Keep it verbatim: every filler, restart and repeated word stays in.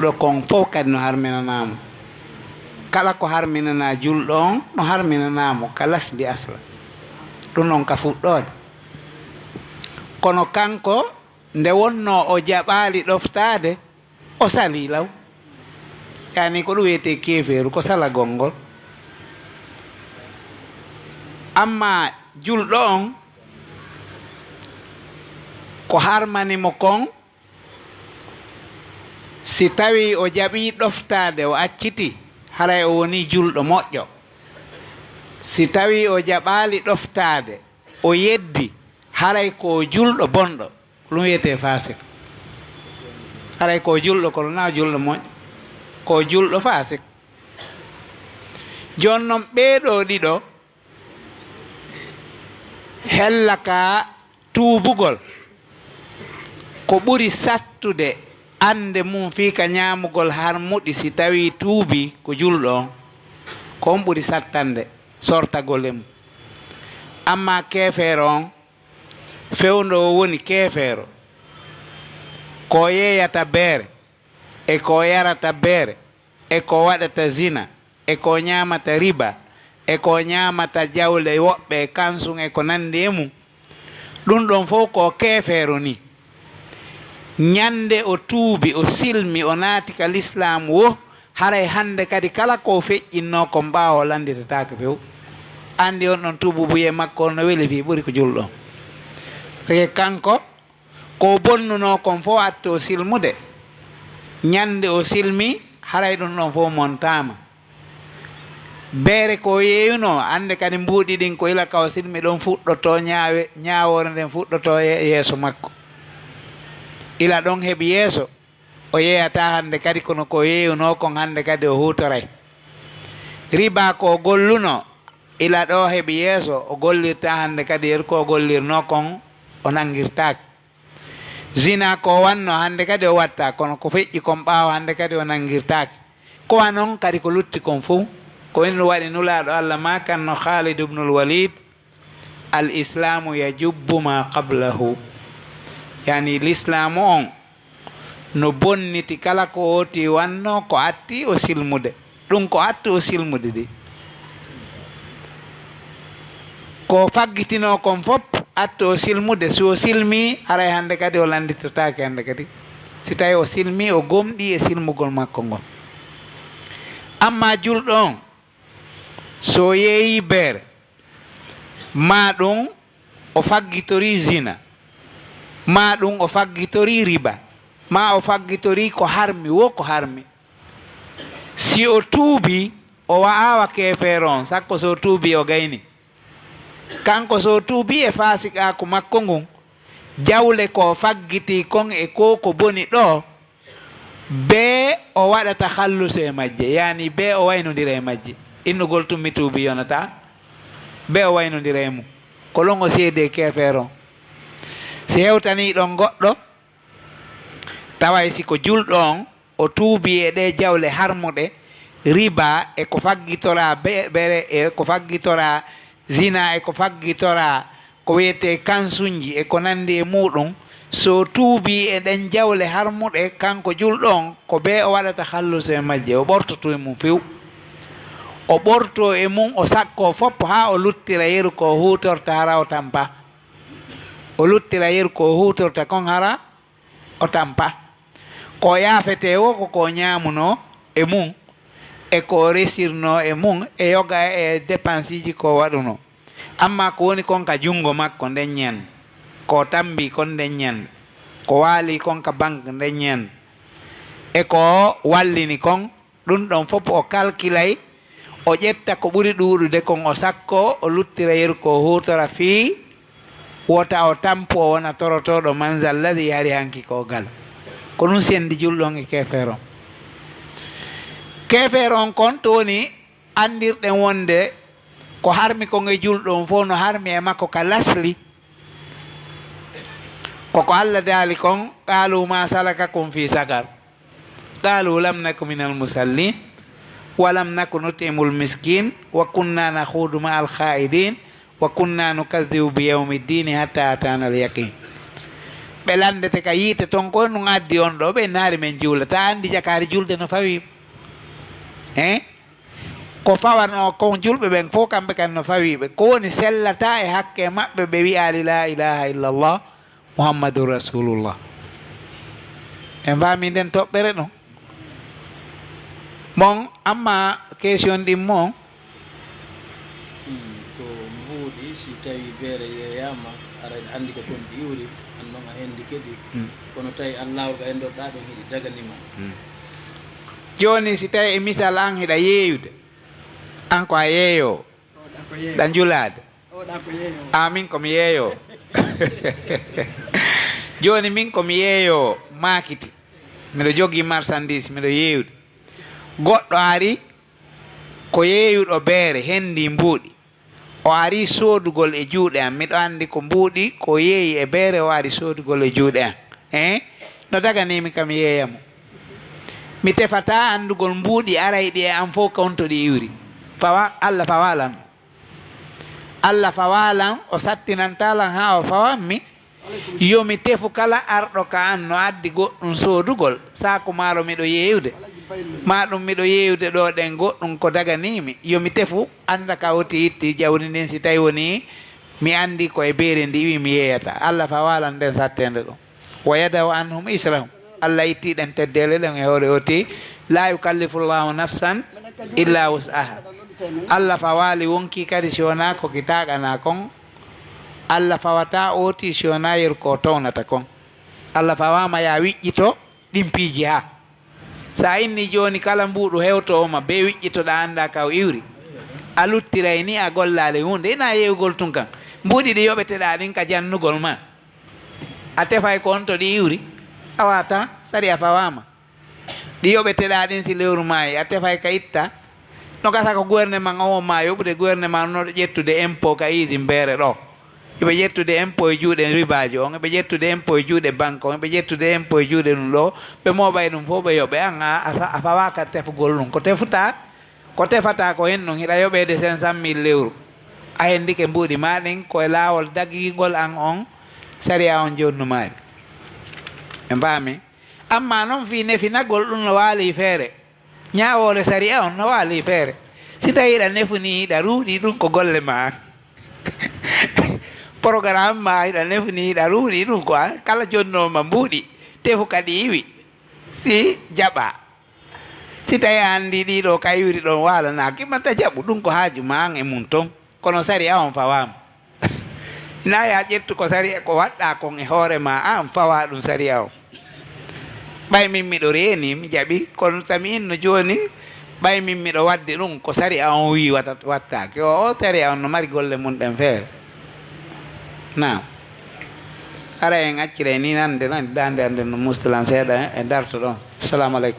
Ɗo kon fof kadi no harminanaa mo. Kala ko harminanaa julɗo on, no harminanaa mo ka lasli asla. Ɗum ɗon ka fuɗɗoode. Kono kanko, nde wonnoo o jaɓaali ɗoftaade, o salii law. Yaani ko ɗum wiyetee keefeeru, ko salagol ngol. Amma julɗo on, ko harmani mo kon, si tawii o jaɓii ɗoftaade, o accitii, haray o wonii julɗo moƴƴo. Si tawii o jaɓaali ɗoftaade, o yeddi, haray ko o julɗo bonɗo. Ko ɗum wiyetee faasik. Haray ko o julɗo, kono naa julɗo moƴƴo. Ko o julɗo faasik. Jooni non, ɓee ɗoo ɗiɗo, hella ka tuubugol, ko ɓuri sattude annde mum fii ka ñaamugol harmuɗi, si tawii tuubii ko julɗo on, ko on ɓuri sattande sortagol e mum. Amma keefeero on, fewndo o woni keefeero, ko o yeeyata beere, e ko o yarata beere, e ko o waɗata zina, e ko o ñaamata riba, e ko o ñaamata jawle woɓɓe e kansun e ko nanndi e mum, ɗum ɗon fof ko keefeero ni. Ñande o tuubi, o silmi, o naati ka lislaamu wo, haray hannde kadi kala ko o feƴƴinnoo kon ɓaawo o lannditataake few. Anndi on ɗon tuububuye makko on no weli fii ɓuri ko julɗo on. Parce que kanko, ko o bonnunoo kon fof attu o silmude. Ñande o silmi, haray ɗum ɗon fof montaama. Beere ko o yeeyunoo, hannde kadi mbuuɗi ɗin ko ila ka o silmi ɗon fuɗɗotoo ñaawe-, ñaawoore nden fuɗɗotoo ye-, yeeso makko. Ila ɗon heɓi yeeso, o yeeyataa hannde kadi kono ko o yeeyunoo kon hannde kadi o huutoray. Riba ko o gollunoo, ila ɗo heɓi yeeso, o gollirtaa hannde kadi yeru ko o gollirnoo kon o nanngirtaake. Zina ko o wanno hannde kadi o watta, kono ko feƴƴi kon ɓaawo hannde kadi o nanngirtaake. Ko wa non kadi ko lutti kon fow. Ko en waɗi Nulaaɗo Allah maakanno Khalid ibnul Walid, "Al Islaamu yajubbu ma qablahu." Yani, Lislaamu on no bonniti kala ko oti wanno ko atti o silmude. Ɗum ko attu o silmude de. Ko faggitinoo kon fof, attu o silmude, si o silmii, haray hannde kadi o lannditotaake hannde kadi. Si tawii o silmii, o gomɗii e silmugol makko ngol. Amma julɗo on, so o yeeyii beere, maa ɗum o faggitorii zina, maa ɗum o faggitorii riba, maa o faggitorii ko harmi, wo ko harmi. Si o tuubii, o wa'awa keefeero on, sakko so o tuubii o gayni. Kanko so o tuubii e faasikaaku makko ngun, jawle ko o faggitii kon e ko ko boni ɗo, bee o waɗata hallusu e majje, yani bee o waynondira e majje. Innugol tun mi tuubii yonataa, bee o waynondira e mum. Ko ɗon o seedee keefeero on. Si hewtanii ɗon goɗɗo, taway si ko julɗo on, o tuubii e ɗee jawle harmuɗe, riba e ko faggitoraa be-, bere e ko faggitoraa zina e ko faggitoraa ko wiyetee kansunji e ko nanndi e muuɗum, so o tuubii e ɗen jawle harmuɗe, kanko julɗo on, ko bee o waɗata hallusu e majje, o ɓortoto e mum few. O ɓortoo e mum, o sakkoo fof haa o luttira yeru ko o huutorta hara o tampa. O luttira yeru ko o huutorta kon hara o tampa. Ko yaafetee wo ko ko ñaamunoo e mum, e ko resirnoo e mum, e yoga e dépensiji ko waɗunoo. Amma ko woni kon ka junngo makko nden ñande, ko tambi kon nden ñande, ko waali kon ka banque nden ñande, e ko wallini kon, ɗum ɗon fof o kalkilay, o ƴetta ko ɓuri ɗuuɗude kon o sakko, o luttira yeru ko o huutora fii wota o tampu o wona torotooɗo man zalladi hari hanki ko gal. Ko ɗum sendi julɗo on e keefeero on. Keefeero on kon to woni anndirɗen wonde ko harmi kon e julɗo on fof no harmi e makko ka lasli. Koko Allah daali kon, "Qaalu ma salakakum fi saqar?" Qaalu lam naku minal musallin, wa lam naku nut'imul miskin, wa kunna nakhudu ma'al kha'idin, wa kunna nukazzibu bi yawmiddini hatta atana al yaqin. ɓe lanndete ka yiite ton, ko ɗum addi on ɗo, ɓe naari men juula. Ta anndi jakaari julde no fawi? Hein? Ko fawanoo kon julɓe ɓen fof, kamɓe kan no fawi ɓe. Ko woni sellata e hakke maɓɓe, ɓe wi'aali laa ilaaha illallah Muhammadun Rasulullah. En faami nden toɓɓere ɗon? Bon, amma question ɗin mo. Hmm, ko mbuuɗi, si tawi beere yeeyaama, aray ɗa anndi ko ton ɗi iwri, an non a hendi keɗi. Hmm. Kono tawi an laawol ka endoɗa ɗon hiɗi daganima. Hmm. Jooni si tawi e misal an hiɗa yeeyude, an ko a yeeyoowo, ɗa njulaade. Amin ko mi yeeyoowo. Jooni min ko mi yeeyoowo maakiti. Miɗo jogii marchandise, miɗo yeeyude. Goɗɗo ari ko yeeyuɗo beere, hendi mbuuɗi. O ari soodugol e juuɗe am. Miɗo anndi ko mbuuɗi, ko yeeyi e beere, o ari soodugol e juuɗe am. Eh? No daganimi kam yeeya mo. Mi tefataa anndugol mbuuɗi arayɗi e am fof konto ɗi iwri. Fawa, Alla fawalan. Alla fawalan, o sattinantaa lan haa o fawan mi. Yo mi tefu kala arɗo ka an no addi goɗɗum soodugol, saaku maaro miɗo yeeyude, maa ɗum miɗo yeeyude ɗo ɗen goɗɗum ko daganiimi. Yo mi tefu, annda ka woti itti jawdi ndin, si tawi woni mi anndi ko e beere ndi iwi mi yeeyata. Alla fawalan nden satteende ɗum. Wa yadau anhum israhum. Alla itti ɗen teddeele ɗen e hoore oti. La yukallifu llahu nafsan illa wus'aha. Alla fawaali wonkii kadi si wonaa ko ki taaganaa kon. Alla fawataa ooti si wonaa yeru ko townata kon. Alla fawaama ya wiƴƴito ɗin piiji haa. Sa inni jooni kala mbuuɗu hewtoowo ma, be wiƴƴitoɗaa anndaa ka o iwri. A luttiray ni a gollaali huunde. Ina yeewgol tun kan. Mbuuɗi ɗi yoɓeteɗaa ɗin ka jannugol ma. A tefay ko on to ɗi iwri. A waata, sariya fawaama. Ɗi yoɓeteɗaa ɗin si lewru maayi, a tefay ka itta. No gasa ko gouvernement on ma yoɓude, gouvernement no ƴettude impôt ka usine beere ɗo. Iɓe ƴettude impôt e juuɗe ribaajo on, iɓe ƴettude impôt e juuɗe banque on, iɓe ƴettude impôt e juuɗe ɗum ɗo. Ɓe mooɓay ɗum fof ɓe yoɓe, an a, a, a fawaaka tefugol ɗum. Ko tefuta, ko tefata ko hen ɗum, hiɗa yoɓeede cinq cent mille lewru. A hendike mbuuɗi ma ɗin, ko e laawol dagigol an on, sariya on jonnumaari. Ɓe mbaami. Amma noon fii nefinagol ɗum no waali feere. Ñaawoore sariya on no waali feere. Si tawi hiɗa nefuni, hiɗa ruuɗi, ɗum ko golle ma an. Programme ma hiɗa nefuni, hiɗa ruuɗi, ɗum ko an. Kala jonnooma mbuuɗi, tefu kadi iwi. Si jaɓa. Si tawi a anndi ɗiɗo ka iwri ɗon waalanaaki, mata jaɓu, ɗum ko haaju ma an e mum ton. Kono sariya on fawaama. Ina ya ƴettu ko sariya ko waɗɗa kon e hoore ma, an fawa ɗum sariya on. Ɓay min miɗo reeni, mi jaɓi, kono tami inno jooni, ɓay min miɗo waɗde ɗum ko sariya on wii wata-, wattaake. O, o sariya on no mari golle mum ɗen feere. Naam. Ara en accire ni nande, nande, dande, ande no mustilan seeɗa e darto ɗon. Assalamu aleykum.